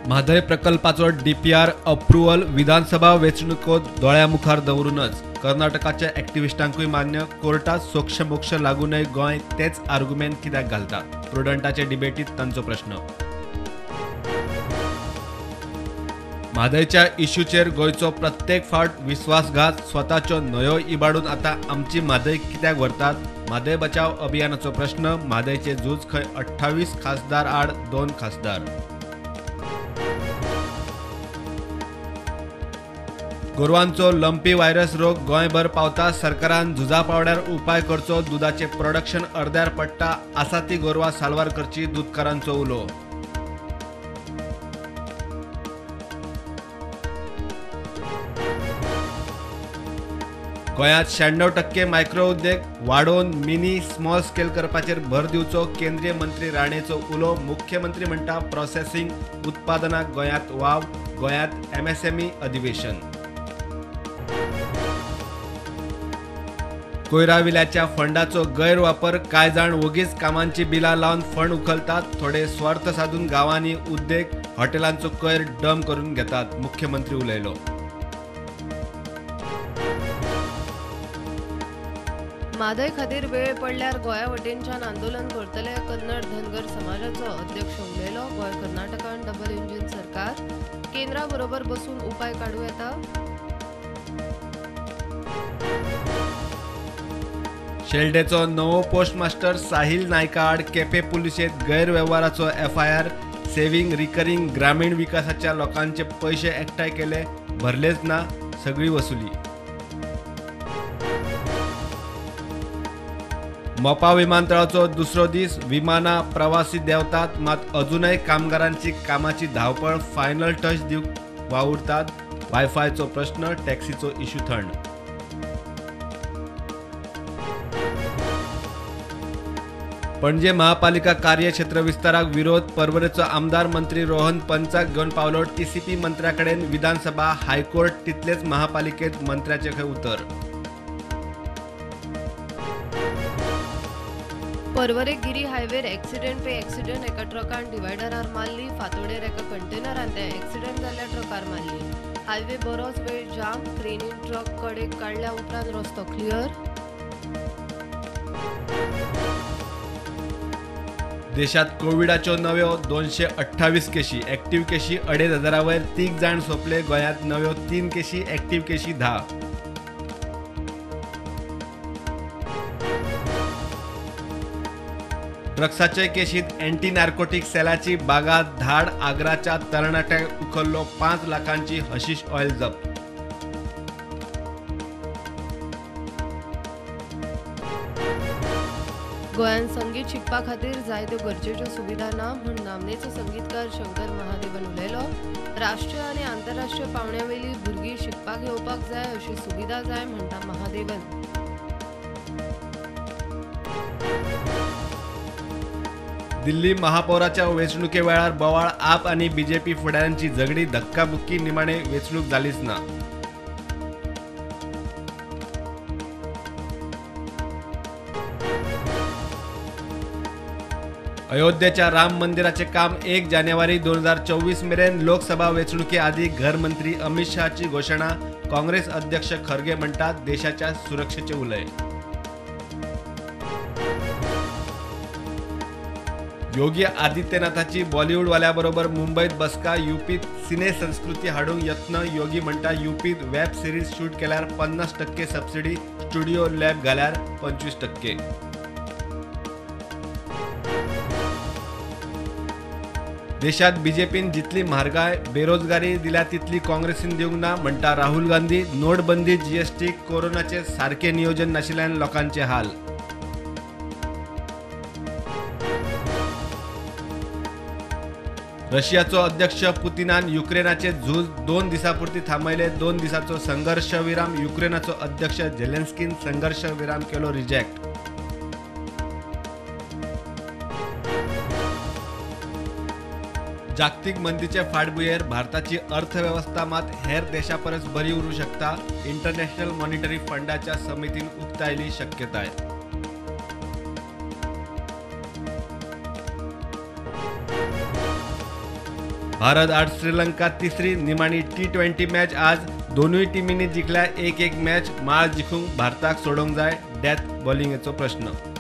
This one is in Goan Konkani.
म्हादय प्रकल्पाचो डीपीआर अप्रुव्हल विधानसभा वेंचणुको दोळ्या मुखार दवरूनच कर्नाटकाच्या एक्टिविस्टांकूय मान्य. कोर्टात सोक्षमोक्ष लागूनय गोंय तेच आर्ग्युमेंट कित्याक घालता? प्रुडंटाचे डिबेटीत तांचो प्रश्न. म्हादयच्या इश्यूचेर गोंयचो प्रत्येक फावट विस्वासघात. स्वताच्यो न्हंयो इबाडून आतां आमची म्हादय कित्याक व्हरतात? म्हादय बचाव अभियानाचो प्रश्न. म्हादयचे झूज खंय 28 खासदार आड 2 खासदार. गोरवांचो लंपी व्हायरस रोग गोंयभर पावता. सरकारान झुजा पावड्यार उपाय करचो. दुदाचें प्रोडक्शन अर्द्यार पडटा. आसा ती गोरवां साल्वार करची, दुदकारांचो उलो. गोंयांत 96% मायक्रो उद्देग वाडोवन मिनी स्मॉल स्केल करपाचेर भर दिवचो, केंद्रीय मंत्री राणेचो उलो. मुख्यमंत्री म्हणटा प्रोसेसिंग उत्पादनाक गोंयांत वाव. गोंयांत एमएसएमई अधिवेशन. कोयरा विल्याच्या फंडाचो गैरवापर. कांय जाण वोगीच कामांची बिलां लावन फंड उखलतात. थोडे स्वार्थ साधून गांवांनी उद्देग हॉटेलांचो कोयर डंप करून घेतात, मुख्यमंत्री उलयलो. म्हादय खातीर वेळ पडल्यार गोंया वटेनच्यान आंदोलन करतले, कन्नड धनगर समाजाचो अध्यक्ष उलयलो. गोंय कर्नाटकान डबल इंजीन सरकार, केंद्रा बरोबर बसून उपाय काडूं येता. शेल्डेचो नवो पोस्टमास्टर साहिल नायका आड केपें पुलिशेंत गैरवेव्हाराचो एफआयआर. सेव्हिंग रिकरिंग ग्रामीण विकासाच्या लोकांचे पयशे एकठांय केले, भरलेच ना, सगळी वसुली. मोपा विमानतळाचो दुसरो दीस. विमानां प्रवासी देंवतात, मात अजूनय कामगारांची कामाची धांवपळ. फायनल टच दिवंक वावुरतात. वायफायचो प्रश्न, टॅक्सीचो इश्यू थंड. पणजे महापालिका कार्यक्षेत्र विस्ताराक विरोध. पर्वरेचो आमदार मंत्री रोहन पंचाक घेवन पावलो टीसीपी मंत्र्या कडेन. विधानसभा हायकोर्ट तितलेच महापालिकेत मंत्र्याचें खंय उतर. पर्वरे गिरी हायवेर एक्सिडेंट पे एक्सिडेंट. एका ट्रकान डिवायडरार मारली. फातोडेर एका कंटेनरान त्या एक्सिडेंट जाल्ल्या ट्रकार मारली. हायवे बरोच वेळ जाम. क्रेनीन ट्रक कडेक काडल्या उपरांत रस्तो क्लियर. देशात कोविडाच्यो नव्यो 228 केशी, एक्टिव्ह केशी 2500 वयर. 3 जाण सोंपले. गोंयांत नव्यो 3 केशी, एक्टिव्ह केशी 10. ड्रग्साचे केशीत अँटी नार्कोटिक सेलाची बागात धाड. आग्राच्या तरणाट्याक उखल्लो. 5 लाखांची हशीश ऑयल जप्त. गोंयांत संगीत शिकपा खातीर जायत्यो गरजेच्यो सुविधा ना म्हूण नामनेचो संगीतकार शंकर महादेवन उलयलो. राष्ट्रीय आनी आंतरराष्ट्रीय पांवड्यावेली भुरगीं शिकपाक येवपाक जाय अशी सुविधा जाय म्हणटा महादेवन. दिल्ली महापौराच्या वेंचणुके वेळार बोवाळ. आप आनी बीजेपी फुडाऱ्यांची झगडी, धक्काबुक्की. निमाणे वेंचणूक जालीच ना. अयोध्येच्या राम मंदिराचे काम 1 जानेवारी 2024 मेरेन. लोकसभा वेंचणुके आदी घरमंत्री अमित शहाची घोशणा. काँग्रेस अध्यक्ष खरगे म्हणटात देशाच्या सुरक्षेचे उलय. योगी आदित्यनाथाची बॉलिवूडवाल्याबरोबर मुंबईत बसका. युपीत सिने संस्कृती हाडूंक यत्न. योगी म्हणटा युपीत वेब सिरीज शूट केल्यार 50% सबसिडी, स्टुडिओ लॅब घाल्यार 25%. देशात बीजेपीन जितली म्हारगाय, बेरोजगारी दिल्या तितली काँग्रेसीन दिवंक ना म्हणटा राहुल गांधी. नोटबंदी, जीएसटी, कोरोनाचे सारके नियोजन नाशिल्ल्यान लोकांचे हाल. रशियाचो अध्यक्ष पुतिनान युक्रेनाचे झूज 2 दिसांपुरती थांबयले. 2 दिसांचो संघर्ष विराम. युक्रेनाचो अध्यक्ष झेलेन्स्कीन संघर्ष विराम केलो रिजेक्ट. जागतिक मंदीचे फाटभुंयेर भारताची अर्थवेवस्था मात हेर देशा परस बरी उरूं शकता, इंटरनॅशनल मॉनिटरी फंडाच्या समितीन उक्तायली शक्यताय. भारत आड श्रीलंका तिसरी निमाणी T20 match आज. दोनूय टिमींनी जिखल्या एक एक मॅच. माळ जिखूंक भारताक सोडोवंक जाय. डेथ बॉलिंगेचो प्रश्न.